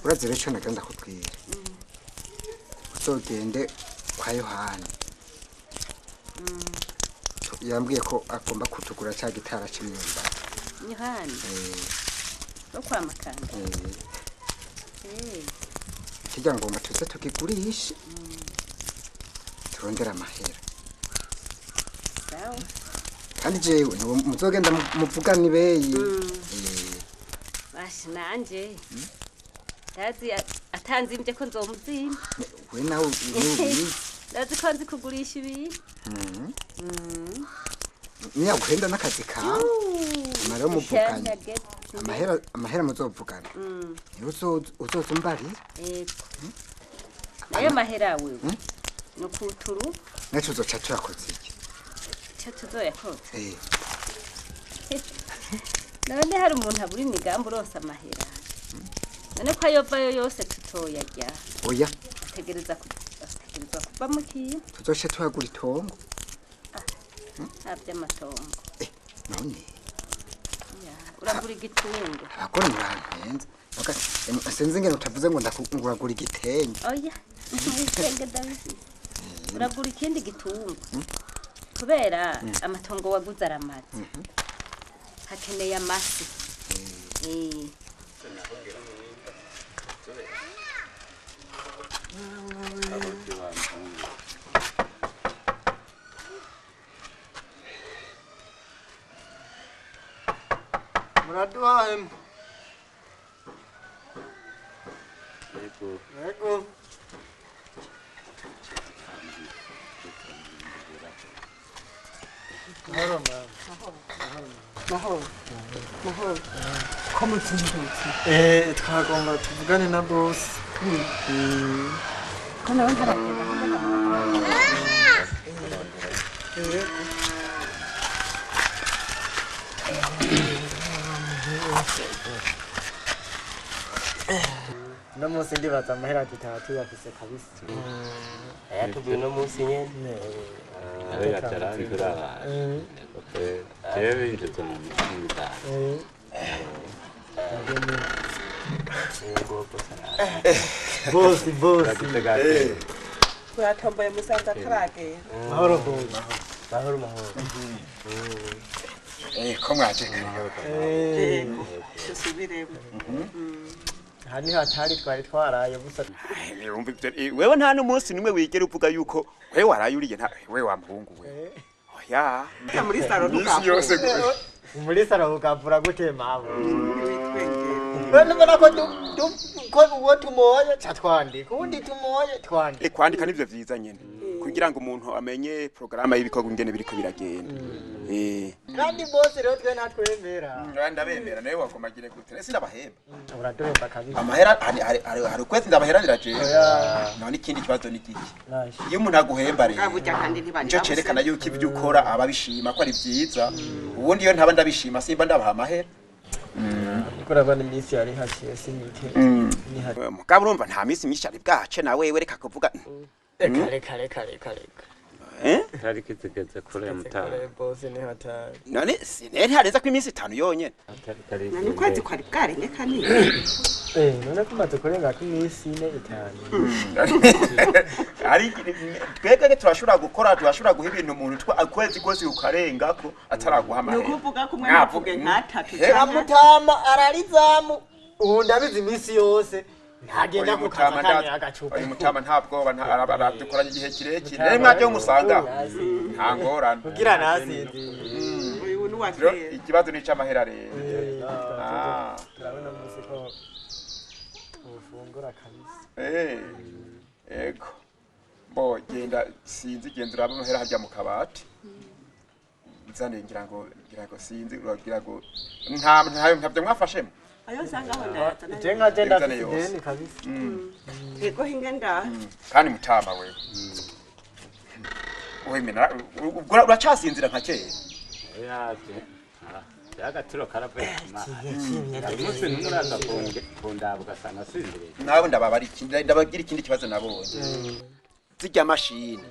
Urazi rero ico nagenda kubwira. Uzogende kwa Yohani. Yambwiye ko agomba kutugura ca gitara c'imyumbati. Yohani? Wo kwa Makanga? Kirya ngomba tuze tukigurishe. Turondere amahera. Sawa. Kandi jewe muzogenda muvugane ibeyi. Bashi nanje. Ndazi atanzimvye ko nzomuzimba. We nawe ubizi. Ndazi ko nzi kugurisha ibintu. Niyaguhenda n'akazi kawe. Amahera muvuganye. Amahera muzovugana. Niwe uzoza umbarira. Yego. Nayo mahera wewe. No kuturu. Naco uzoca tuyakoze iki? Ico tuzoyakoze? None hari umuntu abura imigambi uronse amahera. None ko ayovayo yose tutoyarya. Oya. Ategereza kuva mu kintu. Tuzoce tuhagura itongo. Avy'amatongo. None. Uragura igitungo. Abagore murampenza. Sinzi ingene utavuze ngo ndagura igitenge. Oya. Ibitenge ndabifise. Uragura ikindi gitungo. Kubera amatongo waguze aramaze. Hakeneye amasi. Muraduhaye. Yego. Yego. Mahoro mama. Mahoro. Mahoro. Ko mutindutse. Twagomba tuvugane na boss. Ko nawe ntaragenda. No munsi ndibaza amahera tutaba tuyafise kabisa. Ayatubwiye uno munsi nyene. Bosi bosi. Twatomboye musanze ataragera. Mahoro bosi. Mahoro mahoro. Ko mwaje kare. Dusubiremo. Hani hatari twari twaraye busa. Wumva ivyo wewe nta n'umunsi nimwe wigera uvuga yuko wewe waraye uriye nta wewe wa muhungu we. Oya. Muri saro Imisi yose muri saro ukavura gute mabo. None mbona ko ko uwo tumoye ca twandika uwundi tumoye twandika. Kwandika nivyo vyiza nyene. Kugira ngo umuntu amenye programa y'ibikorwa ingene biriko biragenda. Kandi bose rero twe natwemera. Ndabemera nawe wakomagire gute? Ese ndabahemba. Uraduhemba kabisa. Amahera hari ukwezi ndabaheranira jewe. None ikindi kibazo ni giki? Iyo umuntu aguhemba rero nico cerekana yuko ivyo ukora aba abishima ko ari vyiza. Ubundi iyo ntaba ndabishima simba ndabaha amahera. Kurabana iminsi yari haciye sinike. Mugabo urumva nta minsi myinshi ari bwace nawe wereka kuvuga. Reka reka reka reka. Tariki zigeze kure mutara. Bose ni hatari. None sineri hareza ko iminsi 5 yonyene. Nani kwezi kwari bwarenge kanini. None kumaze kurenga ko iminsi 4 5. Ari twebwe turashobora gukora turashobora guha ibintu umuntu akwezi kose ukarengako ataraguha amahera. Nukuvuga ko umwe avuge nkatatu. Mutama ararizamu. Ubu ndabizi iminsi yose. Ntagenda kukazakanya agacupa. Uyu mutama ntabwoba aradukoranye igihe kirekire. Rero mwajye musanga. Nta ngorane. Kugira nasinzi. Uyu ni wa kera. Ikibazo ni c'amahera rero. Turabona munsi ko ufungura kabisa. Ego. Bo genda sinzi genda uraba amahera harya mu kabati. Uzane, ngira ngo sinzi, uragira ngo nta ntayo ntabyo mwafashemo. Ayo nsanga aho ndayazana. Je nka je Uzane ndafise yose. ideni kabisa. Yego, hinge ndaha. Kandi mutama wewe, wemena ubwo uracasinzira nka kera. Oya, agatiro karavuye ku mazi. Umunsi n'umwe uraza kundaba ugasanga asinziriye. Nawe ndababara ikindi, ndababwira ikindi kibazo nabonye: zirya mashini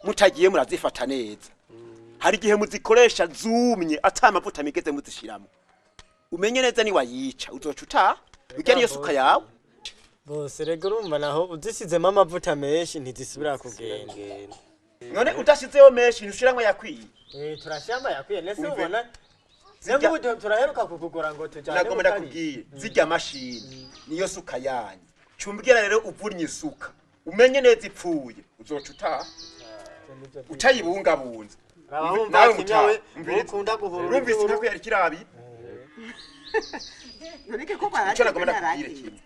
mutagiye murazifata neza, hari igihe muzikoresha zumye ata amavuta migeze muzishiramo. Umenye neza ni wayica uzoca utaha urya niyo suka yawe. Bose rego, urumva naho uzisizemo amavuta menshi ntizisubira kugenda. None udashizeyo menshi ntushiramwo yakwiye? Eh, turashamba yakwiye nese. Umve. Ubona Zirya- nubwo turaheruka kukugura ngo tujane. Nagomba ndakubwiye, zirya mashini niyo suka yanyu. Cumbwira rero, uvunnye isuka, umenye neza ipfuye uzoca utaha utayibungabunze. Nawe mutaha ukunda guhura. Urumvise intako yari kirabi. Ntureke ko Icyo nagomba ndakubwire kimwe: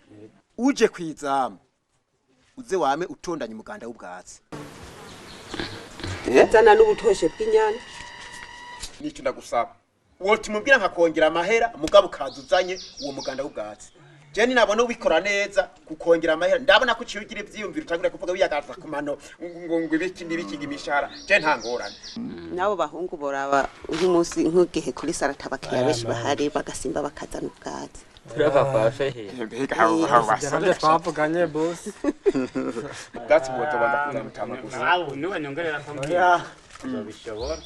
uje kwizamu uze wame utondanye umuganda w'ubwatsi. Zana n'ubutoshe bw'inyana. Nicyo ndagusaba, wotumubwira nkakongera amahera, mugabo ukaza uzanye uwo muganda w'ubwatsi. Je ninabona ubikora neza kukongera amahera, ndabona ko uciye ugira ivyiyumviro, utangura kuvuga wiyagaza ku mano ngo ibiki n'ibiki, ngo imishahara. Je nta ngorane. N'abo bahungu boraba nk'umunsi, nk'igihe kuri sarata abakiriya benshi bahari, bagasimba bakazana ubwatsi. Turava kwa fehe. Mbega aho Nabyo twavuganye, boss. Ubwatsi buzobanza kuza mutama gusa. Niwe nyongerera ko Oya. uzobishobora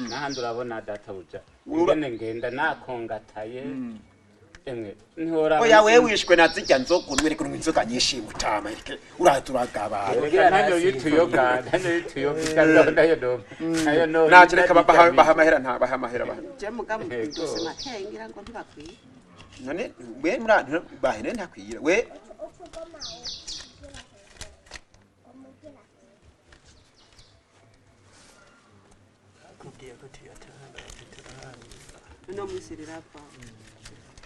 n'ahandi. Urabona databuja ingene ngenda nakongataye, emwe ntihora. Oya, wewe wishwe na zirya nzoga, unwe kunywa inzoga nyinshi mutama, reke uraza uragabana. Reka ntayo y'utuyoga, ntayo y'utuyoga, nayo no nayo no. Ntacyo, reka baha amahera, nta baha amahera baha. Je mugabo ndose makeya, ngira ngo ntibakwiye. None we muri bahene ntakwira we. Uno munsi rirava.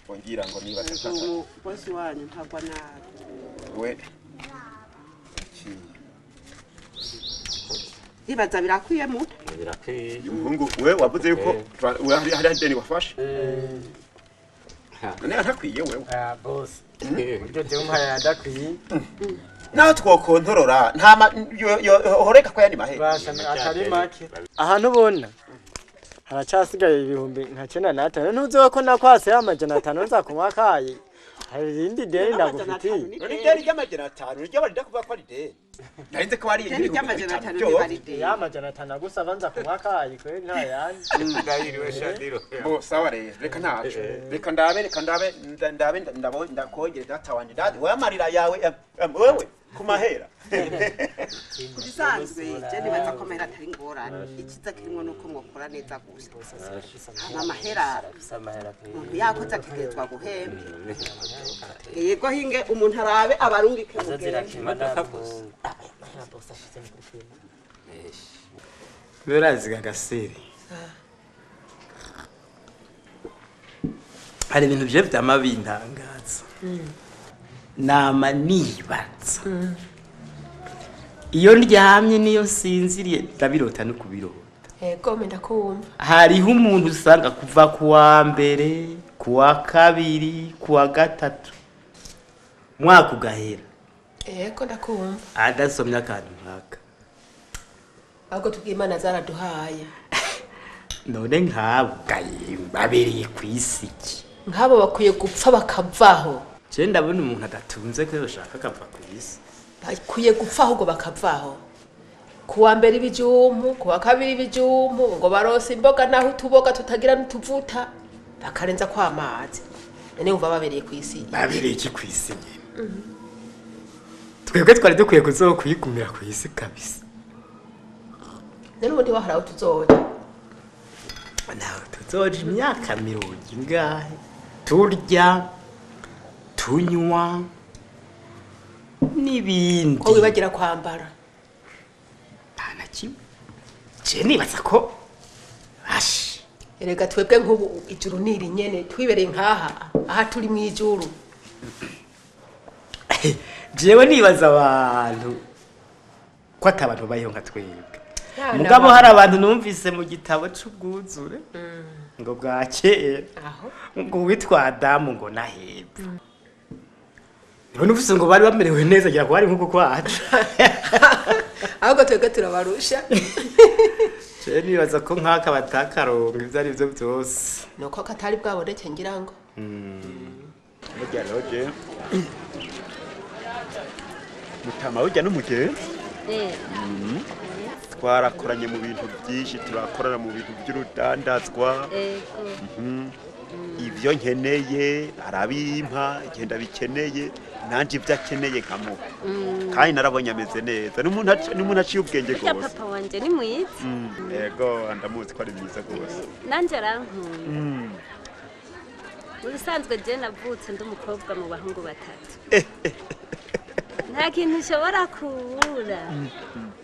Wongira ngo niba Umubosi wanyu ntagwa nabi. We Ndibaza birakwiye muto. Birakwiye. Umuhungu we wavuze yuko we hari ideni wafashe, none ntakwiye wewe? Ah, boss, buryo jewe umpaye adakwiye. Naho twokontorora nta horeka ko yandi mahera. Basha atari make. Ahantu ubona haracasigaye 95,000. Ntuziwe ko nakwase 500 nza kunywa kayi? Hari irindi deni ndagufitiye. None ideni ry'500 niryo barinda kuvuga ko ari ideni? Narinze ko ari Ideni ry'500 ntibaride. Ya 500 agusaba nza kunywa kayi, kweri nta yandi. Ndayiriwe shadiro. Bo sawa rero, reka ntaco, reka ndabe, reka ndabe, ndabe ndakongere data wanje dadi wewe amarira yawe, wewe ku mahera. Ku bisanzwe je nibaza ko amahera atari ingorane. Ikiza kirimwo nuko mwokora neza gusa, hama amahera umuntu yakoze ategerezwa guhemba. Yego, hinge umuntu arabe abarungike mugende. Imodoka gusa. Biraziga gasere, hari ibintu bye vyama bintangaza, nama nibaza iyo ndyamye niyo nsinziriye ndabirota no kubirota. Yego, ndakumva. Hariho umuntu usanga kuva ku wa mbere, ku wa kabiri, ku wa gatatu, mwaka ugahera Yego, ndakumva. adasomye akantu nkaka. Ahubwo tubwiye Imana zaraduhaye. None nk'abo gaye babereye ku isi iki? Nk'abo bakwiye gupfa bakavaho. Je ndabona umuntu adatunze ko yoshaka akava ku isi. Bakwiye gupfa ahubwo bakavaho. Ku wa mbere ibijumbu, ku wa kabiri ibijumbu, ngo barose imboga, naho utuboga tutagira n'utuvuta bakarenza ko amazi. None wumva babereye ku isi? Babereye iki ku isi nyine? Twebwe twari dukwiye kuzokwigumira ku isi kabisa. None ubundi wahari aho tuzoja? Nawe tuzoja imyaka mirongo ingahe turya, tunywa n'ibindi. Ko wibagira kwambara. Nta na kimwe, je nibaza ko ashi. Erega twebwe nk'ubu ijuru ni iri nyene twibereye nkaha, aha turi mu ijuru. Jewe nibaza abantu ko ata bantu babayeho nka twebwe. Mugabo hari abantu numvise mu gitabo c'ubwuzure ngo bwa kera Aho. Ngo witwa Adamu ngo nahepfo niho numvise ngo bari bamerewe neza, gira ko bari nk'uko kwacu. Ahubwo twebwe turabarusha. Je nibaza ko nk'aka batakaronka ibyo ari byo byose. Nuko katari bwaboneke ngira ngo. Burya rero je mutama burya n'umugenzi. Twarakoranye mu bintu byinshi, turakorana mu bintu by'urudandazwa. Ibyo nkeneye arabimpa igihe ndabikeneye, nanjye ibyo akeneye nkamuha, kandi narabonye ameze neza, n'umuntu aciye ubwenge Burya rwose. Papa wanje ni mwiza. Yego, ndamuzi ko ari mwiza rwose. Nanje arankunda. Mu bisanzwe je navutse ndi umukobwa mu bahungu batatu, nta kintu nshobora kubura,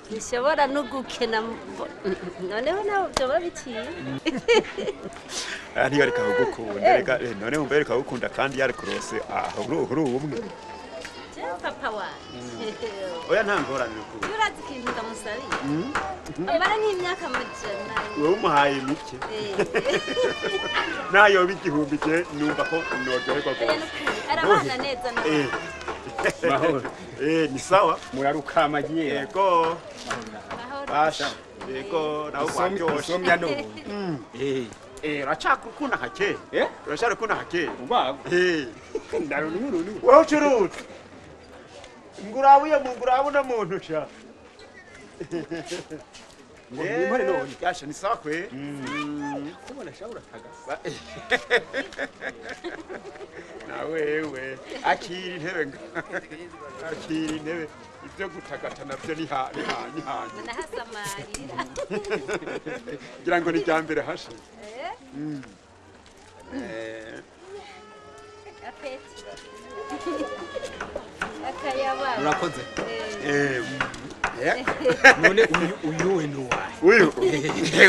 ntishobora no gukena, noneho nawe byoba biciye. Ah, ntiyoreka kugukunda reka, none wumva yoreka kugukunda kandi yarikurose aho uri ubumwe. Je papa wanje. Oya, nta ngorane ukuri. Iyo urazi ikintu ndamusabiye, amara nk'imyaka 100. Wowe umuhaye mike, nayoba 1000, je numva ko noryoherwa Oya, rwose. nukuri arabana neza n'abandi. Mahoro. Ni sawa. Murarukamagiye. Yego. Mahoro. Basha, yego, nawe waryoshe. Usomya n'ubu. Uracakukunda nka kera. Eh? Uracakukunda nka kera. Urwagwa. Ndarunurunu. Wowe ucuruza ngurabuye mu ngurabuna muntu sha. Ngo nimpore none. Yasha, ni sawa kwe. Kubona sha uratagasa. Na wewe akira intebe akira intebe, ibyo gutagata nabyo ni ha ni ha ni ha. Nahasamarira. Ngira ngo ni irya mbere hashe. Apeti akayaba. Murakoze. Eh. None uyu we nuwahe? Uyu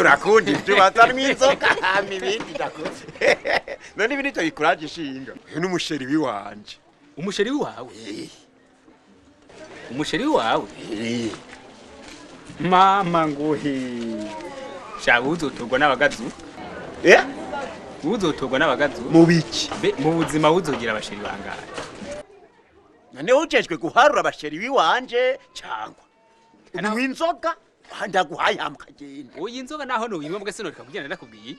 urakunda ibyo bazanwa inzoga hama ibindi ndakunda. None ibi nivyo bikuraje ishinga? Uyu ni umusheri wiwanje. Umusheri wawe? Umusheri wawe? Mama nguhi. Sha uzotorwa n'abagazu. Eh? Uzotorwa n'abagazu. Mu biki? Be mu buzima uzogira abasheri bangahe? None ujejwe guharura abasheri wiwanje cyangwa unywa inzoga ndaguhaye hama ukagenda? Oya, inzoga naho nuyinywa mbwa sinoreka kugenda ndakubwiye.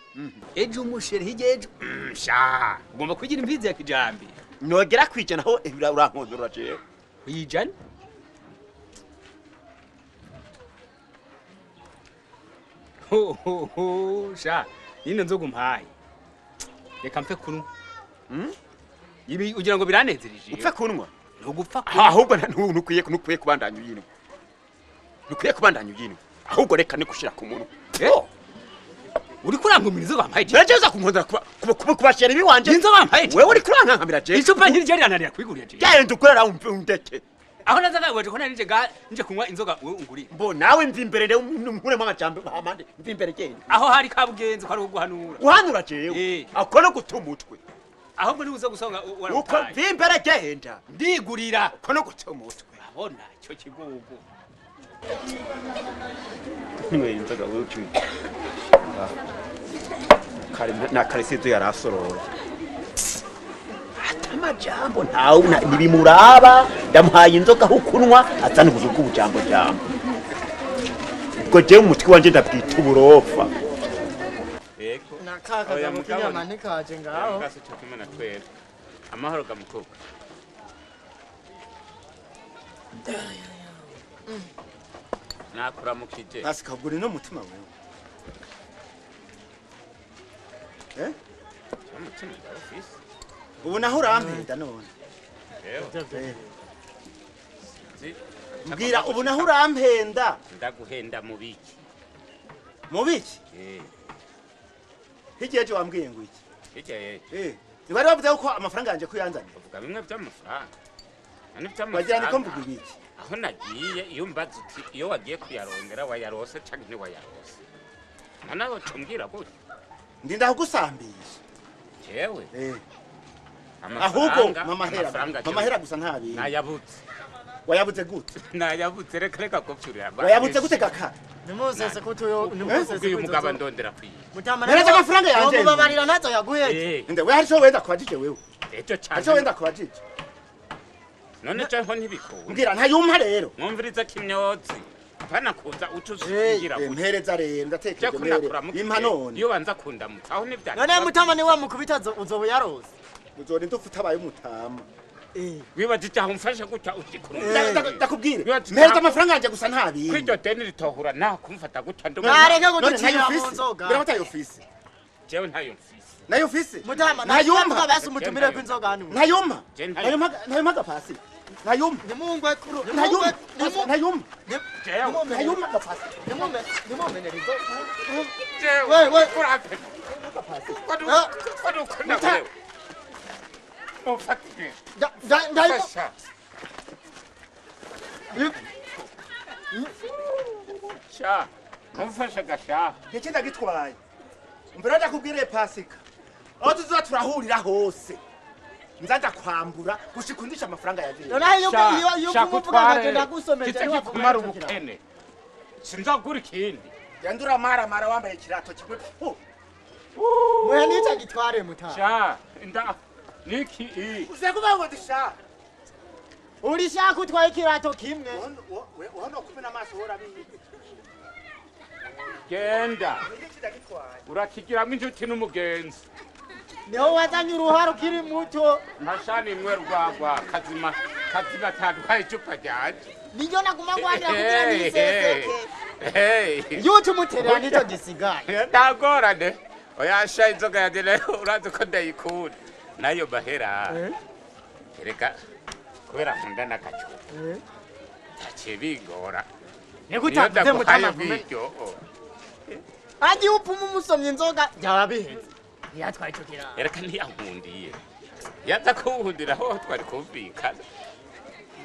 Ejo umusheri hirya ejo. Sha ugomba kugira imfizi ya kijambe. Nogera kwijana ho urankondorora jewe. Kwijana? Ho ho ho, sha nino nzoga umpaye. Reka mpe kunywa. Ibi ugira ngo biranezereje. Upfe kunywa. Ntugupfa. Ahubwo ntukwiye kubandanya uyinywa, ntukwiye kubandanya uyinywa, ahubwo reka nikushira ku munwa. Eh? Uriko urankumira inzoga wampaye je? Nanje uza kunkondora kuba kubasheri biwanje. Inzoga wampaye je? Wewe uri kurankankamira je. Icupa ntiryo rirananira kwigurira je. Genda ukorera umve undeke. Aho nazaga weje ko nari nje ga nje kunywa inzoga wewe ungurira. Mbo nawe mva imbere rero, nkuremo amajambo hamande, mva imbere, genda. Aho hari kabugenzi ko ari uguhanura. Guhanura jewe? Ako no guta umutwe. Ahubwo niwe uza gusonga Uko warawutaye. mva imbere, genda. Ndigurira. Uko no guta umutwe. Abona icyo kigugu. Nyweye inzoga wewe ucuye kare na kare sizo yarasoroye ata amajambo ntawe ntibimuraba, ndamuhaye inzoga aho kunywa azana ubuzu bw'ubujambo jambo, ubwo jewe umutwe wanje ndabwita uburofa. Yego. Na ka kagabo k'inyama ntikaje ngaho. Gasi cyo kimwe na twebwe. Amahoro ga mukobwa. Nakuramukije. Hasi kagure no mutima wewe, eh. Umutima ndawufise. Ubu naho urampenda none? Yewe. Mbwira, ubu naho urampenda? Ndaguhenda mu biki? Mu biki? Eh. Hirya ejo wambwiye ngo iki? Hirya yejo. Eh, ntibari bavuze ko amafaranga yanje kuyanzanira? Uvuga bimwe by'amafaranga. None by'amafaranga. Wagira niko mvuga ibiki? Aho nagiye iyo mbaza uti iyo wagiye kuyarondera wayarose canke ntiwayarose. None woca umbwira gutyo. Ndinda kugusambisha. Jewe. Eh. Amafaranga- Ahubwo mama hera. Amafaranga Mama hera gusa nta bintu. Nayabuze. Wayabuze gute? Nayabuze, reka kupfurira. Wayabuze gute kaka? Nimusese kutuyo nimusese uyu mugabo ndondera kwiye. Mutama Mpereza amafaranga yanje. Mubabarira nazo yaguheje. Nde we hari cyo wenda kubajije wewe. Ejo cyane. Hari cyo wenda kubajije. None cyo ntibikunda. Mbwira ntayumpa rero. Mwumviriza kimyozi. Apana kuza ucusugira. Mpereza rero ndatekereje mere. Impa none. Iyo banza kundamutsa aho ntibyari. None mutama ni wa mukubita uzoba yarose. Uzori ndufu utabaye umutama. Wibajije aho umfashe gutya utikunda. Ndakubwire. Mpereza amafaranga yanje gusa ntabindi. Kwiryo deni ritohura na kumfata gutya ndo. Nareke gutucira mu nzoga. Mbwira mutayo ofisi. Jewe ntayo mfise. Nayo ofisi. Mutama ntayumpa. Basi umutumire kw'inzoga hano. Ntayumpa. Ntayumpa ntayumpa gapasi. Ntayumpa. Nimungwe kuru. Ntayumpa. Ntayumpa. Ntayumpa gapasi. Nimume nimumenyerizo. Jewe. We we urape. Kwadu kunda wewe. Mufate. Da da Sha. Mufashe gasha. Iki ndagitwaye. Mbere ndakubwire Pasika. Aho tuzoba turahurira hose. Nzaza kwambura gushikundisha amafaranga yaje. None iyo iyo umuvuga ngo ndagusomeje ni kumara ubukene. Sinzagura ikindi. Yandura mara mara wambaye ikirato kimwe. Mwe nica gitware mutara. Sha nda niki i. Uze kuvuga ngo ndisha. Urishaka utwaye ikirato kimwe. Wono kumena amaso hora biyi. Genda. Urakigiramo inshuti n'umugenzi. Niho wazanye uruharo ukiri muto. Ntashani imwe rwagwa kazima kazima tandwaye icupa ryanje. Niyo naguma ngwanira kugira niseseke. Yuti umuterera nicyo gisigaye. Ntagorane. Oya sha inzoga yanje nayo urazi ko ndayikunda. Nayo bahera. Erega kubera nkunda n'agacupa. Ntaciye bingora. Niko utavuze mutama vume. Agiye upuma umusomye inzoga byaba biheze. Yatwaye icyo kiraro. Erega ntiyankundiye. Yaza kunkundira aho twari kumvikana.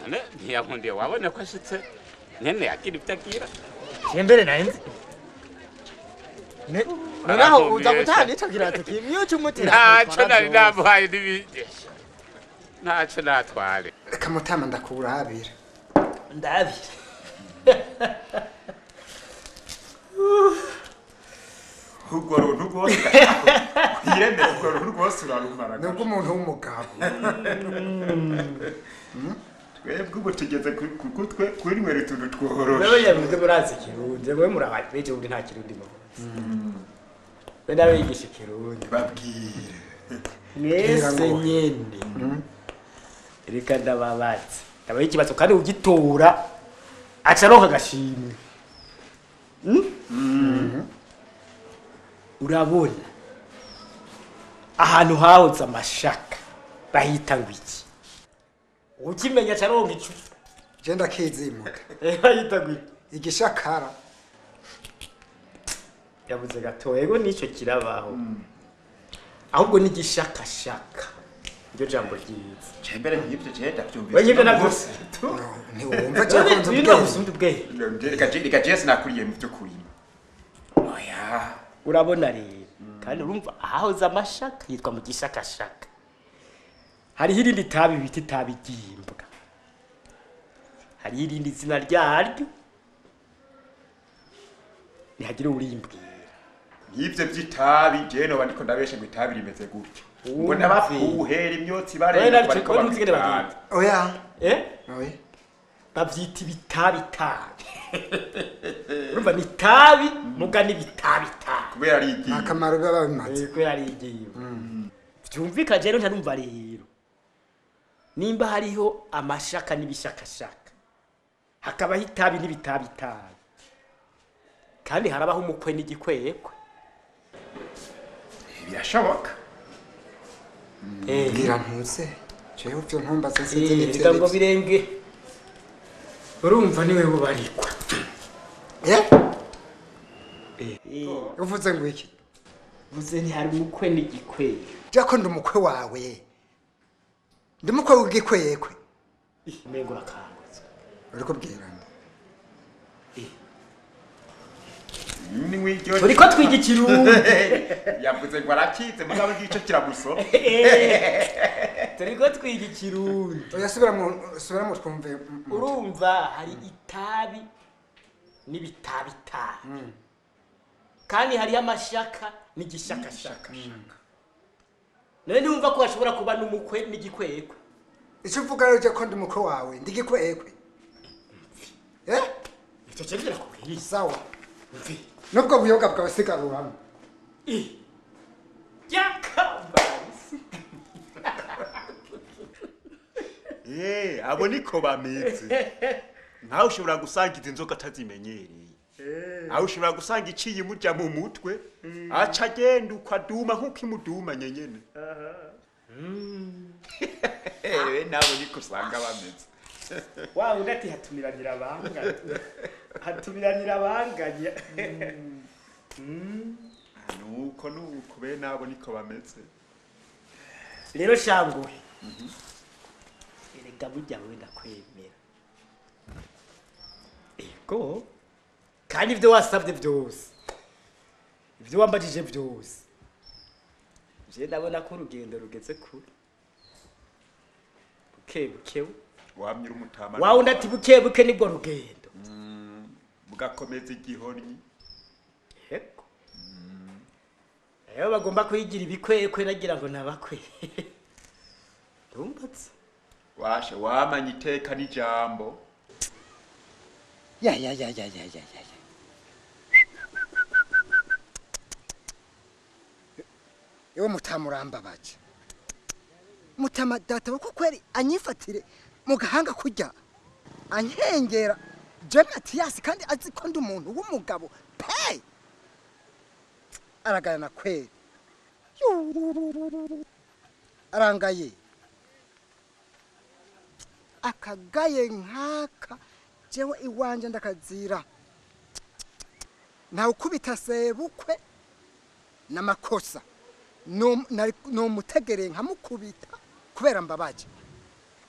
None ntiyankundiye wabona ko ashitse nyene yagira ibyo agira. Mbere nahenze. Noneho uza gutanga icyo kirato kimwe iyo cy'umutera. Ntacyo nari namuhaye n'ibigesha. Ntacyo natware. Reka mutama ndakurabira. Ndabira. Urwo runtu rwose kwiremera urwo runtu rwose urarumara. Nubwo umuntu w'umugabo. Twebwe ubu tugeze kutwe kwinywera utuntu tworoshe. Wewe yavuze murazi kirundi, wewe murabaje ubundi nta kirundi muzi. We ndabigisha ikirundi. Babwire. Mwese nyene. Reka ndababaze. Ndabaye ikibazo kandi ugitora acaronka agashimwe. Urabona ahantu hahoze amashaka bahita ngo iki? Ukimenya caronka icupa. Je ndakizimuka. Bahita ngo iki? Igishakara. Yabuze gato ego nico kirabaho. Ahubwo ni igishakashaka. Iryo jambo ryiza. Cembere nk'ivyo je ndavyumvise. We nk'ivyo navyose. Ntiwumva cyakunze ubwenge. Reka je sinakuriye mu vyo kurima. Oya. Urabona rero kandi urumva ahahoze amashaka yitwa mu gishakashaka. Hariho irindi tabi bita itabi ry'imbwa. Hariho irindi zina ryaryo. Ntihagire urimbwira. Nk'ivyo vy'itabi je noba ndiko ndabeshe ngo itabi rimeze gutya. Ngo nabafuhera imyotsi barenga bariko babyita. Oya. Oya. Bavyita ibitabi tabi. Urumva ni tabi muga ni bitabi tabi. Kubera ari igiye. Akamaro biba bimaze. Kubera ari igiye. Vyumvikana rero ntarumva rero. Nimba hariho amashaka n'ibishakashaka. Hakabaho itabi n'ibitabi tabi. Kandi harabaho umukwe n'igikwekwe. Birashoboka. Mbwira ntuze. Jewe ivyo ntumbaze sinzi n'ivyo. Ngo birenge. Urumva niwe bubarikwa. Uvuze ngo iki? Vuze nti hari umukwe n'igikwekwe. Je ko ndi umukwe wawe. Ndi umukwe w'igikwekwe. Umengo urakangutse. Uriko bwira nde? Turiko twiga ikirundi. Yavuze ngo arakitse mugabo igice kiramusoma. Turiko twiga ikirundi. Oya subira mu twumve. Urumva hari itabi N'ibitabitabi. Kandi hariho amashaka n'igishakashaka. None ntiwumva ko hashobora kuba n'umukwe n'igikwekwe? Icyo uvuga rero je ko ndi umukwe wawe, ndi igikwekwe. Eh? Icyo cyo nakubwiye. Sawa. Nubwo buyoga bwawe sigaruramo. Yakabazi. Abo niko bameze. Nkawe ushobora gusanga izi nzoga atazimenyereye. Aho ushobora gusanga iciye imurya mu mutwe, aca agenda uko aduma nk'uko imuduma nyenyene. Nabo niko usanga bameze. Wa undi ati hatumiranira abanganya. Hatumiranira abanganya. Nuko nuko be nabo niko bameze. Rero shanguhe. Erega burya wewe ndakwemera. Ego. Kandi ivyo wasabye byose. Ivyo wambajije byose. Je ndabona ko urugendo rugeze kure. Buke buke. Wamyira umutama. Wa undi ati buke buke nibwo rugendo. Bugakomeza igihonyi. Ego. Rero bagomba kwigira ibikwekwe nagira ngo nabakwe. Ndumbatse. Washe wamanye iteka n'ijambo. Ya ya ya ya ya ya ya. Ewe mutama urambabaje. Mutama data ko kweri anyifatire mu gahanga kurya. Ankengera je Matiyasi kandi azi ko ndi umuntu w'umugabo pe. Aragayana kweri. Arangaye. Akagaye nkaka jewe iwanje ndakazira. Ntawe ukubita sebukwe namakosa. No mutegereye nkamukubita kubera mbabaje.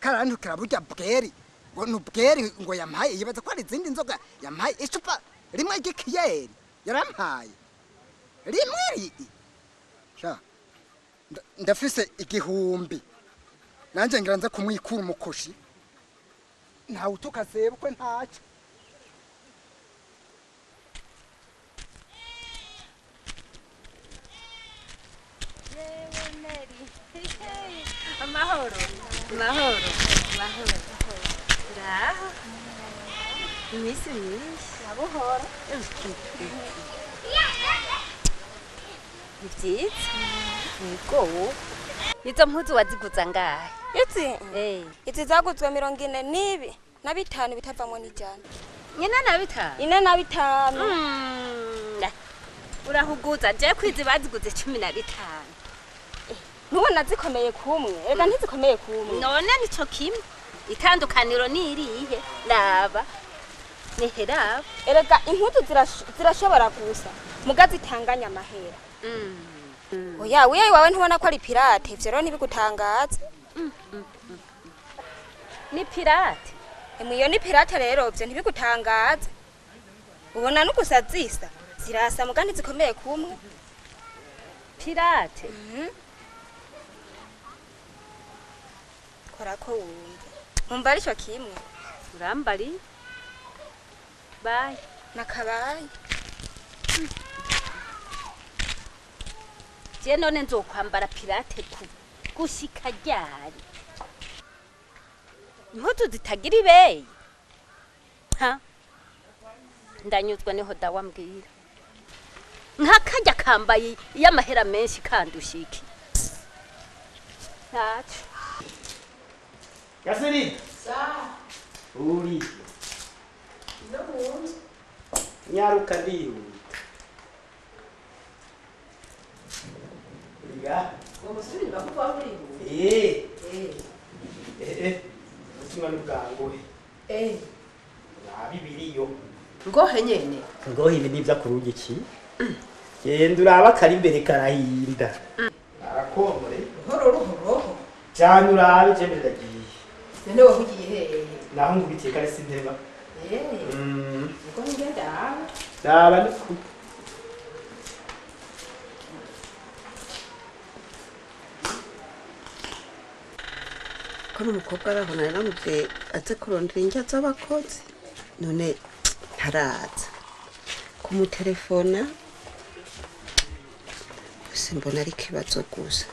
Karantukira burya bweri ngo nubweri ngo yampaye yibaza ko ari izindi nzoga yampaye icupa rimwe ry'ikiyeri yarampaye rimwe ri. Sha ndafise 1000 nanje ngira nza kumwikura umukoshi. Ntawe utuka sebukwe ntacyo. Amahoro, amahoro, amahoro. Ngaho. Iminsi myinshi. Nabuhoro. Ni vyiza. Yego. Izo mpuzu waziguza ngahe? Izi? Izi zaguzwe 42 na 5 bitavamwo n'ijana. 45? 45. Urahuguza je kwizi baziguze 15. Ntubona zikomeye kumwe, reka ntizikomeye kumwe. None nico kimwe. Itandukaniro ni irihe? Laba. Niheraba. Erega impuzu zirashobora gusa, muga zitanganya amahera. Oya, wiye wawe ntubona ko ari pirate, ivyo rero ntibigutangaza. Ni pirate? Emwe iyo ni pirate rero ivyo ntibigutangaza. Ubona nugusa zisa, zirasa muga ntizikomeye kumwe. Pirate? Kora ko wumva. Umva arico kimwe. Urambari? Bye. Nakabaye. Je none nzokwambara pirate ku gushika ryari? Impuzu zitagira ibeyi. Ha? Ndanyuzwa niho dawambwira. Nkakarya kambaye y'amahera menshi kandushiki. Ntaco. Gasiri. Sa. Uri. No munzu. Nyaruka ndihuta. Uriga. Ngo musubire bakuva urihuta. Eh. Eh. Ubutumwa n'ubwanguhe. Eh. Nabibiriyo. Ngohe nyene. Ngohe ibi nivyo akurungiki. Genda uraba kari imbere karahinda. Arakomore. Ruhoro ruhoro. Cyane urabe je ndagiye. None wowe ugiye hehe? Naho ngubitiye kare sinteba. Eh. Ngo ngenda. Ndaba ni ku. Ko n'umukobwa araho nari namubwiye aze kurondera indya z'abakozi none ntaraza. Kumutelefona simbona ari ikibazo gusa.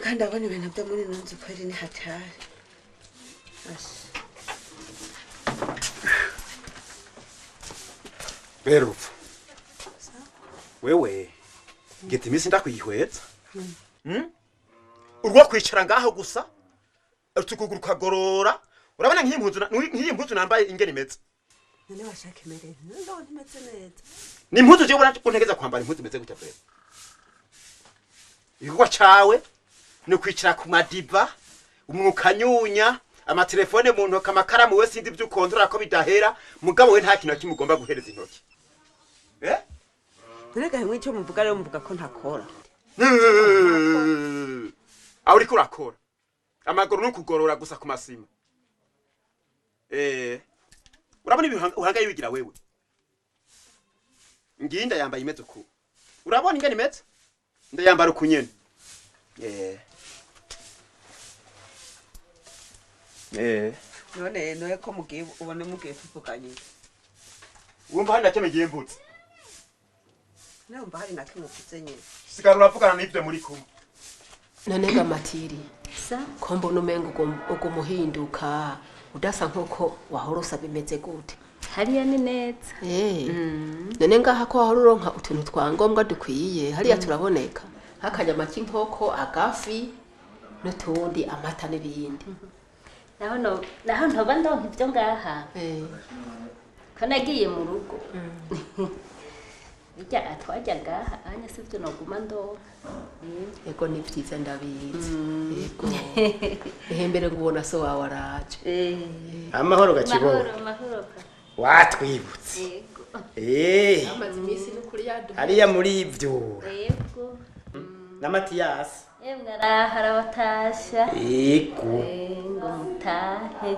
Kandi ndabona ibintu byo muri ino nzu kweri ni hatari. Berupfu wewe ngeze iminsi ndakwihweza. Urwo kwicara ngaho gusa utukuguru kagorora, urabona nk'iyi mpuzu nambaye ingene imeze. None washaka imere none imeze neza. Ni impuzu jewe ubona ko kwambara impuzu imeze gutya pe. Ibikorwa cawe ni kwicara ku madiva, umwukanyunya, amatelefone mu ntoki, amakaramu, we sindi ibyo ukontorora ko bidahera, mugabo we nta kintu na kimwe ugomba guhereza intoki. None gahimwe icyo muvuga rero muvuga ko ntakora. Aho uriko urakora amaguru ni ukugorora gusa ku masima. Urabona ibintu uhangaye wigira wewe. Ngiyi ndayambaye imeze uku. Urabona ingene imeze? Ndayambara uku nyene. None ko mugiye ubone mugiye tuvuganye. Wumva hari na kimwe giye mvutse. Numva hari na kimwe mvuze nyene. Sigara uravugana n'ivyo muri kumwe. None ga Matiri, ko mbona umenga ugumuhinduka udasa nkuko wahora usaba imeze gute? Hariya ni neza. None ngaha ko wahora uronka utuntu twa ngombwa dukwiye, hariya turaboneka. Nk'akanyama k'inkoko, agafi n'utundi, amata n'ibindi. Naho ntoba ndonka ibyo ngaha. Ko nagiye mu rugo. Bijya atwajya ngaha, anya sivyo noguma ndonka. Ego ni vyiza ndabizi. Ego. Ehembere ngubona so wawe araje. Amahoro gakiboro. Amahoro. Watwibutse. Yego. Amaze iminsi n'ukuri yaduha. Hariya muri ivyo. Yego. Na Matiyasi. Emwe araha arabatasha. Yego. Ngo mutahe.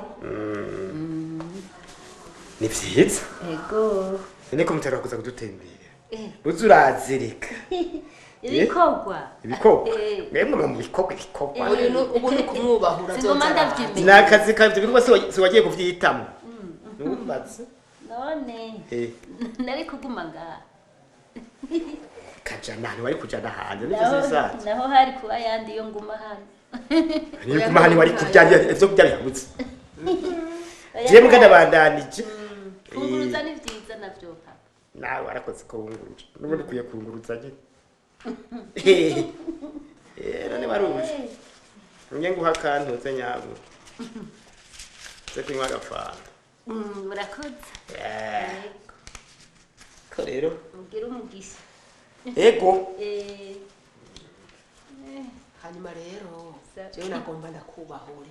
Ni vyiza. Yego. None ko mutera kuza kudutembera. Uzi urazirika. Ibikorwa. Ibikorwa. Mwemwe mu bikorwa ibikorwa. Ubu ni kumwubahura Singoma ndavyimenya. Ni akazi kawe ivyo bikorwa si wagiye kuvyitamo. Numbatse. None. Nari kuguma ngaha. Kajana wari kujana hanze nivyo zisanzwe. Naho hari kuba yandi yo nguma hano. Niyo guma hano wari kurya ivyo kurya bihabutse. Je muganda bandanije. Kunguruza ni vyiza navyo papa. Nawe warakoze ko wunguruje. Nubundi ukwiye kunguruza nyine. None waruje. Nge nguha akantu nyabo. Ze kunywa agafanta. Murakoze. Ko rero mugira umugisha. Ego. Hanyuma rero jewe nagomba ndakubahure.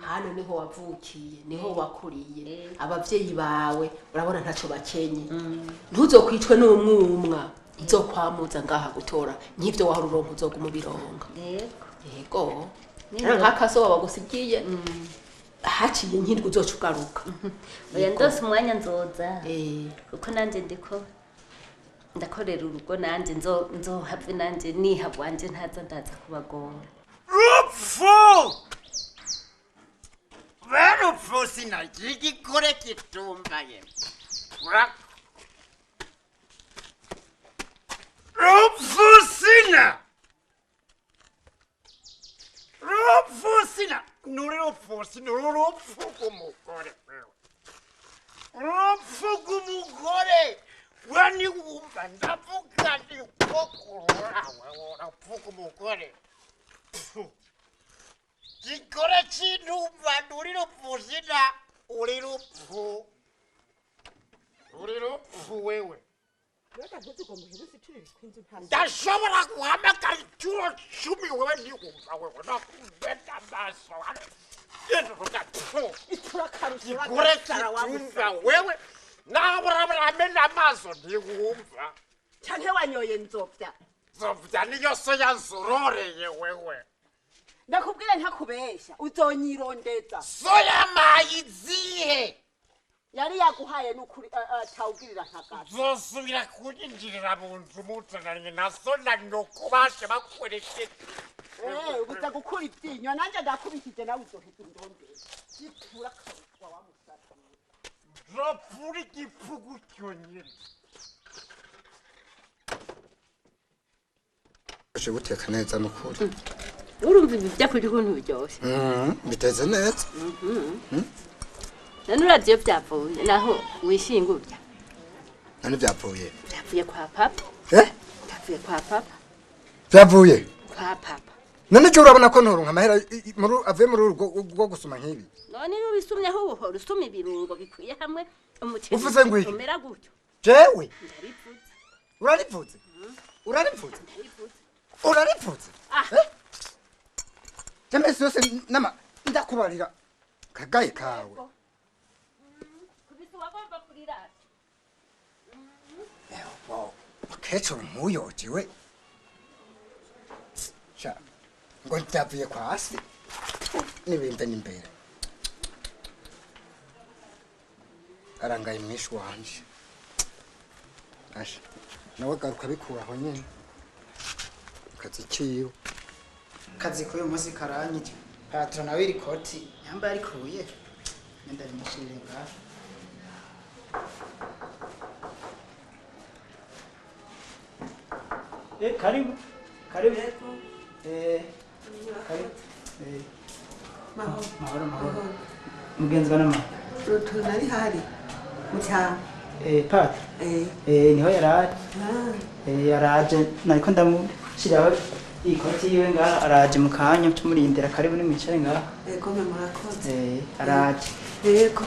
Hano niho wavukiye, niho wakuriye. Abavyeyi bawe urabona ntaco bakenye. Ntuzokwicwe n'umwumwa. Uzokwamuza ngaha gutora nk'ivyo wahora uronka uzoguma ubironka. Yego. Yego. Nk'akaso wabagusigiye haciye nk'indwi uzoca ugaruka. Oya ndose umwanya nzoza. Kuko nanje ndiko ndakorera urugo nanje nzohave nanje nihabwanje ntaza ndaza kubagora. Rupfu! Rupfu sinagigikore kitumbaye. Rupfu sina! Rupfu sina! Nuri rupfu sina, rupfu rw'umugore. Rupfu rw'umugore! Wani wumva ndavuga ndikokurura urupfu rw'umugore. Gikore cy'intumva nturi rupfu sina, uri rupfu. Uri rupfu wewe. Ndashobora guhamagara inshuro 10 wewe ntiwumva wewe nakubeta amaso. Gikore cy'intumva wewe naburamena amaso ntiwumva. Canke wanyoye nzovya. Nzovya niyo so yanzororeye wewe. Ndakubwira ntakubesha uzonyirondeza. Soya mayizihe. Yari yaguhaye nukuri atawugirira ntagato. Zosubira kunyinjirira mu nzu muzananye na so na nyoko bashe bakwerekeye. Ubuza gukura ivyinyo nanje ndakubikije nawe uzoheza undondera. Gitura karutwa wa musatsi. Rapfura igipfu gutyo nyine. Uje guteka neza nukuri. Urumva ibi byakurya ukuntu biryoshye. Biteze neza. None uravye vyapfuye naho wishinga urya. None vyapfuye. Vyapfuye kwa papa. Vyapfuye kwa papa. Vyapfuye kwa papa. None je urabona ko ntoronka amahera avuye muri urwo rwo gusuma nk'ibi. None iyo ubisumyeho buhoro usuma ibirungo bikwiye hamwe umuceri. Uvuze ngo iki? Umera gutyo. Jewe? Ndarivuze. Urarivuze? Urarivuze? Ndarivuze. Urarivuze? Jembe yose nama ndakubarira kagaye kawe. Kubisa wagomba kurira. Ewa, mukecuru nkuyojewe. Sha. Ngo ndavuye kwa asi. Nibimbe nimbere. Arangaye mwishi wanje. Asha. Nawe garuka bikuraho nyene. Kazi kiyo. Kazi kuyo munsi karanyije. Patron nawe iri koti yambaye arikuye. Nenda rimushire ngaho. Karibu. Karibu. Karibu. Mahoro. Mahoro mahoro. Mugenzi wa nama. Rutunari hari. Mucyaro. Pat. Niho yaraje. Yaraje nariko ndamushiraho ikoti yiwe ngaha araje mu kanya tumurindira karibu nimwicare ngaha. Ego me murakoze. Araje. Yego.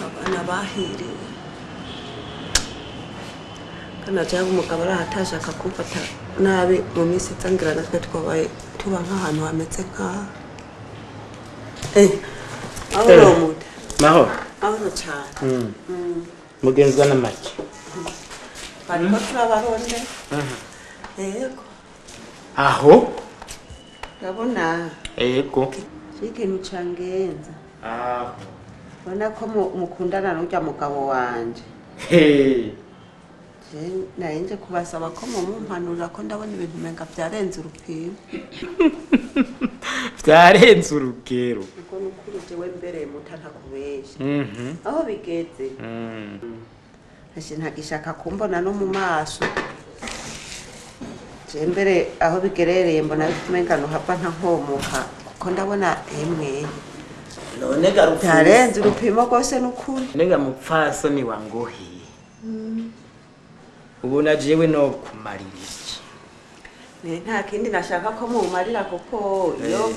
Abana bahiriwe. Kana cyangwa umugabo arahatashaka kumfata nabi mu minsi itangira natwe twabaye tuba nk'ahantu hameze nk'aha. Ahoro muda. Mahoro. Ahoro cyane. Mugenzwa n'amaki. Bariko turabaronde. Yego. Aho? Ndabona. Yego. Ikintu cangenza. Aho. Ubona ko mukundana n'urya mugabo wanje. Nari nje kubasaba ko mumumpanurira ko ndabona ibintu umenga byarenze urupimo. Byarenze urugero. Ubwo nukuri jewe mbere muta ntakubesha. Aho bigeze. Ntagishaka kumbona no mu maso. Je mbere aho bigerereye mbona umenga nohava ntankomoka kuko ndabona emwe. None garufu. Byarenze urupimo rwose nukuri. Nega mupfasoni wangohe. Ubona jewe no kumarira iki? Nta kindi nashaka ko mumarira kuko iyo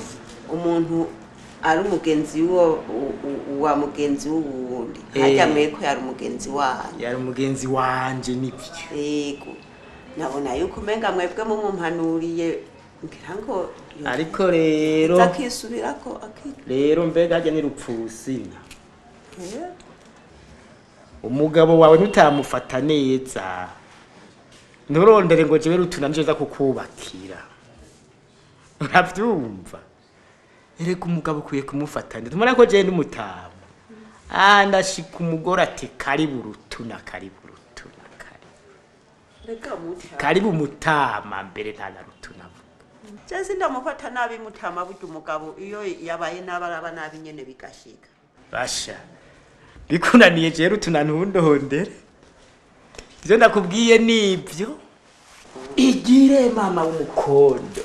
umuntu ari umugenzi wa mugenzi w'uwundi hajya mweko yari umugenzi wanyu. Yari umugenzi wanje nivyo. Yego. Nabona yuko umenga mwebwe mumumpanuriye ngira ngo ariko rero akisubirako rero mbega hajya ni rupfusina. Umugabo wawe ntutamufata neza. Nturondere ngo jewe rutunanje za kukubakira. Uravyumva? Erega umugabo ukwiye kumufata neza. Tumara ko jewe n'umutama. Ndashika umugore ati karibu rutuna karibu rutuna karibu. Rega mutama. Karibu mutama mbere nta na rutuna. Je sindamufata nabi mutama burya umugabo iyo yabaye nabaraba nabi nyene bigashika. Basha. Bikunaniye jewe rutuna ntundondere. Ivyo ndakubwiye nibyo. Igire mama w'umukondo.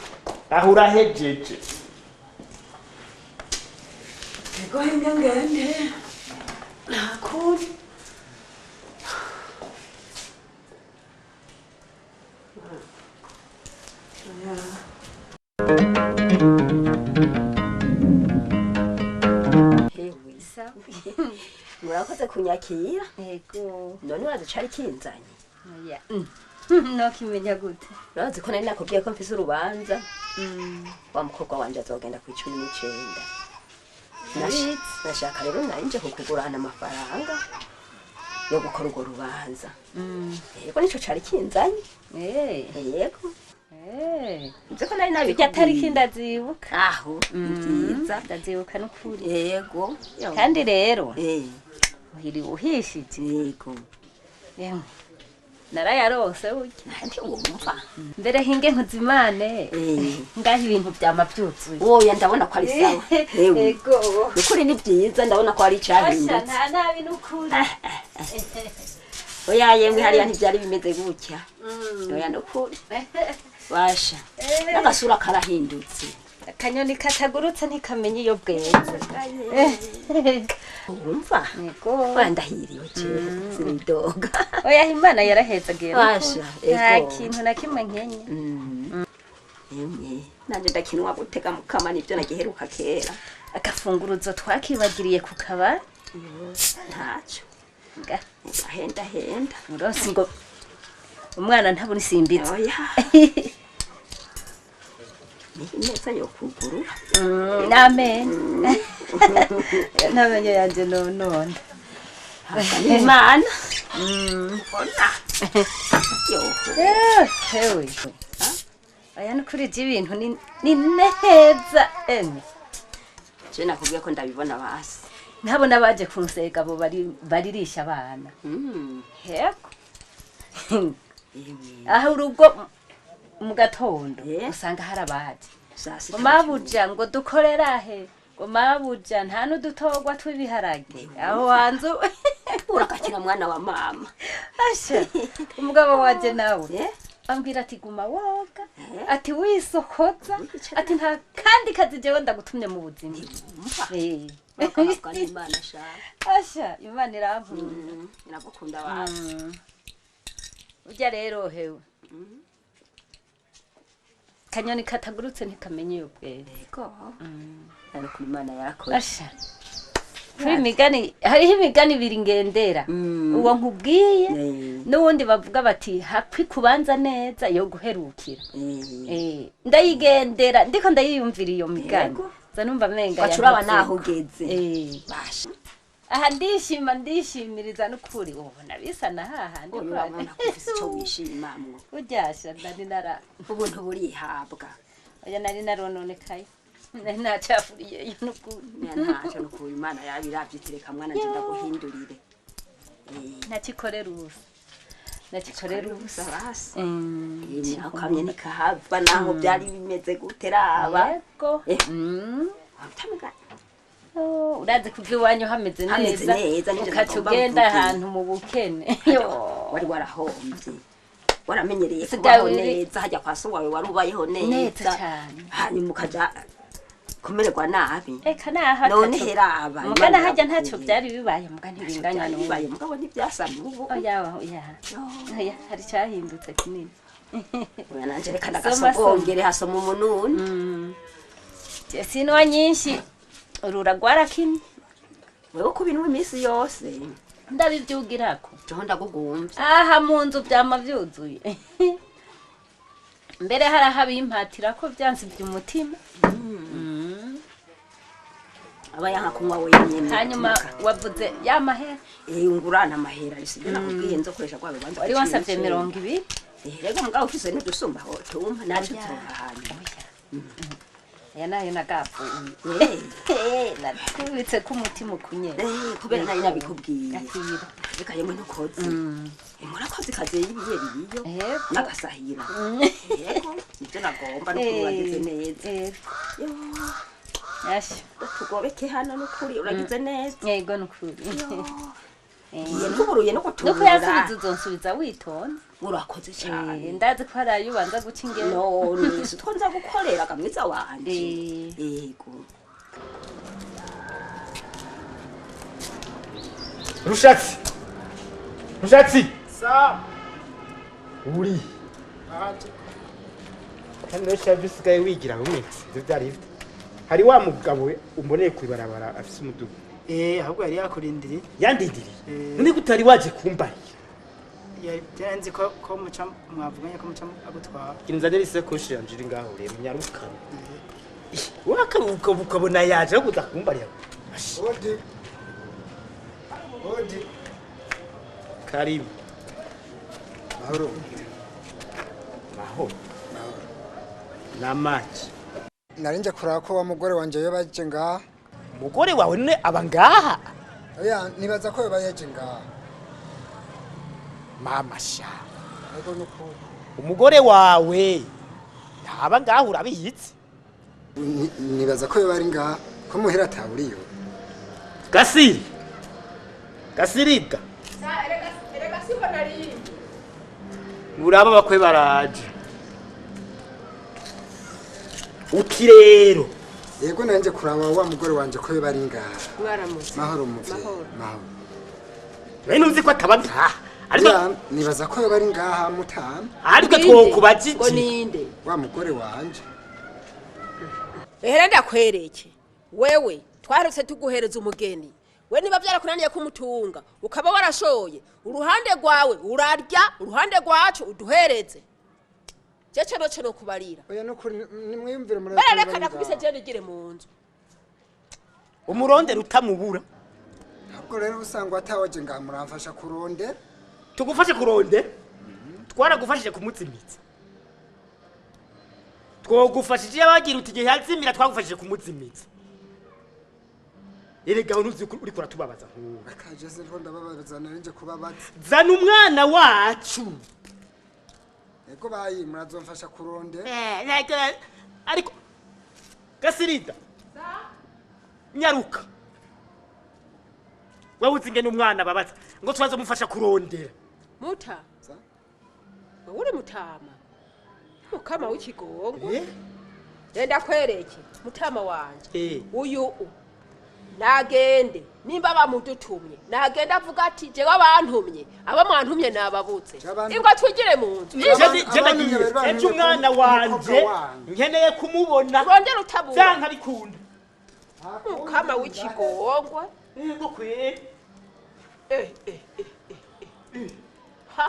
Aho urahejeje. Ego ngende. Nakuri. Murakoze kunyakira. Yego. None urazi cari kinzanye? Oya. Nokimenya gute? Urazi ko nari nakubwiye ko mfise urubanza. Wa mukobwa wanje azogenda ku 19. Nashaka rero nari nje kukugurana amafaranga yo gukora urwo rubanza. Yego nico cari kinzanye. Yego. Nzi ko nari nabikubwiye. Atari ndazibuka. Aho byiza ndazibuka n'ukuri. Yego. Kandi rero uhiri uhishije. Yego. Yemwe. Narayarose burya. Ntiwumva. Mbere hinge nkuzimane. Ngaho ibintu byama byuzuye. Oya, ndabona ko ari sawa. Ewe. Ego. Ukuri ni byiza, ndabona ko ari Asha, icyahindutse. nta nabi n'ukuri. Oya yemwe, hariya ntibyari bimeze gutya. Oya, nukuri basha, n'agasura karahindutse. Akanyoni katagurutse ntikamenya iyo bweze. Wumva? Yego. Wandahiriwe jewe, sinidoga. Oya, Imana yarahezagiye n'ukuri. Basha, Nta ego. kintu na kimwe nkenye. Emwe, nanje ndakinwa gutega mukama, nibyo nagiheruka kera. Agafunguruzo twakibagiriye ku kabari. Ntacyo henda henda. Uronse ngo umwana ntabona isimbitse. Oya, ni neza yo kugurura. N'amenyo, n'amenyo yanjye nonone. Imana ubona. Hewe, aya ni kuri ibyo ibintu ni neza emwe. Je nakubwiye ko ndabibona basi. Ntabona baje kunsega, abo baririsha abana. Hego, aho urugo mu gatondo usanga hari abaje ngo mabuja, ngo dukorera he, ngo mabuja nta n'udutorwa tw'ibiharage aho wanzu. Urakakira mwana wa mama. Asha, umugabo wanje nawe ambwira ati guma woga, ati wisokoza, ati nta kandi kazi jewe ndagutumye mu buzima. Urakahabwa n'Imana sha. Asha, Imana irankunda. Iragukunda basi. Urya rero hewe, kanyoni katagurutse ntikamenya iyo bweze. Yego, ariko Imana yarakoze. Asha, kuri imigani, hariho imigani ibiri ngendera: uwo nkubwiye n'uwundi bavuga bati hapfi kubanza neza yo guherukira. Ndayigendera, ndiko ndayiyumvira iyo migani, nza numva menga Waca uraba yankuzeko. naho ugeze. Basha, aha ndishima, ndishimiriza n'ukuri, ubona bisa na hahandi. Oya, urabona ko ufise ico wishimamwo. Uryasha nari nara Ubuntu burihabwa. Oya, nari narononekaye, nari nacafuriyeyo n'ukuri. Ntaco, nukuri Imana yabiravye itereka mwana nje ndaguhindurire. Ntakikorera ubusa, nakikorera ubusa. Basi aho kamye ntikahava naho byari bimeze gute, raba. Yego. Oh, urazi kuva iwanyu hameze Hameze neza, neza, nivyo ukaca nagomba ugenda mvuge. ahantu mu bukene. Wari warahombye, waramenyereye Sigaye kubaho neza hajya kwa so wawe, wari ubayeho neza neza, cane. Hanyuma ukaja kumererwa nabi. Eka naho None ataco- heraba, muga Imana nahajya ntacyo yarakuye. byari bibaye, muga ntibinganya Byari n'ubu. bibaye, mugabo ntibyasa n'ubu. Oya, oya, oya, hari icyahindutse kinini. Oya, nanje reka Soma, ndagasogongere, hasoma umununi. Je sinwa nyinshi, urura rwarakimye. Wewe uko ubinwa iminsi yose? Ndabivyugirako. Jeho ndagugumvye. Aha mu nzu vyama vyuzuye, mbere hari aho abimpatira ko vyansivye umutima. Aba yanka kunywa wenyene. Hanyuma wavuze ya mahera. Eh, ngurana amahera, sibyo nakubwiye nzokoresha kwa rubanza. Wari wansavye 20. Eh, rego, mugabo ufise n'udusumba ho tumpa naco turonka hanyuma. Aya nayo nagapfuye, nakubitse ko umutima ukunye. Kubera nari nabikubwiye. Akira. Reka yemwe, ntukoze, murakoze kazi y'ibiyeri iyo n'agasahira. Yego, nibyo nagomba, n'ukuri uragize neza. Yasha. Tugobeke hano, n'ukuri uragize neza. Yego, nukuri. Iye, ntuburuye no gutura. Nuko yasubiza, uzonsubiza witonze. Urakoze cyane. Ndazi ko hari ayo ubanza guca ingero. None si utwo nza gukorera kamwiza wanje? Yego. Rushatsi, Rushatsi! Sa. Uri kandi rero shaje, usigaye wigira bumwe, ivyo vyari bifite hari wa mugabo umboneye kw'ibarabara afise umudugu. Eh, ahubwo yari yakurindiriye. Yandindiriye? None ko utari waje kumbarira? Yari byaranze ko muca mwavuganye ko muca agutwara. Inzanira isakoshi yanje iri ngaho rero, nyarukana wakabuka ukabona yaje aho kuza kumbarira. Odi. Odi. Karibu. Mahoro. Mahoro namaki? Narinje kuraba ko wa mugore wanje yoba yaje ngaha. Umugore wawe none aba ngaha? Oya, nibaza ko yoba yaje ngaha. Mama sha, Ego nukuri. Umugore wawe ntaba ngaho urabiyitse. Nibaza ko yoba ari ngaha ko muhira ataburiyo. Gasiri. Gasiribwa. Erega siho narindi. Uraba bakwe baraje. Uti rero. Yego nanje kuraba wa mugore wanje ko yoba ari ngaha. Mwaramutse. Mahoro muvyeyi. Mahoro. Mahoro. None uzi ko ataba ngaha. Ariko nibaza ko yoba ari ngaha mutama. Ariko twokubajije. Ngo ninde? Wa mugore wanje. Ehera ndakwereke. Wewe twarutse tuguhereza umugeni. We niba byarakunaniye kumutunga ukaba warashoye uruhande rwawe urarya uruhande rwacu uduhereze. Je cyo cyo no kubarira. Oya nukuri nimwiyumvire muri. Barareka nakubise je nigire mu nzu. Umurondera utamubura. Ahubwo rero usanga atawaje ngaha muramfasha kurondera. Tugufashe kurondera. Twaragufashije kumuzimitsa. Twogufashije abagira uti gihe yazimira twagufashije kumuzimitsa. Erega unuzi uri kuratubabaza nkuwo. Akaje se ndiko ndababaza narinje kubabaza. Zana umwana wacu. Ego bayi murazomfasha kurondera. Ariko Gasirida. Nyaruka. Wewe uzi ingene umwana babaza ngo twazomufasha kurondera. Muta. Wewe uri mutama. Mukama w'ikigongo. Genda kwereke mutama wanje. Uyu nagende nimba bamudutumye nagende avuga ati jewe abantumye abo mwantumye nababutse ingo twigire mu nzu. Ejo umwana wanje nkeneye kumubona. Urondera utabura. Vyanka bikunda. Mukama w'ikigongwe. Yego kwe. Ha.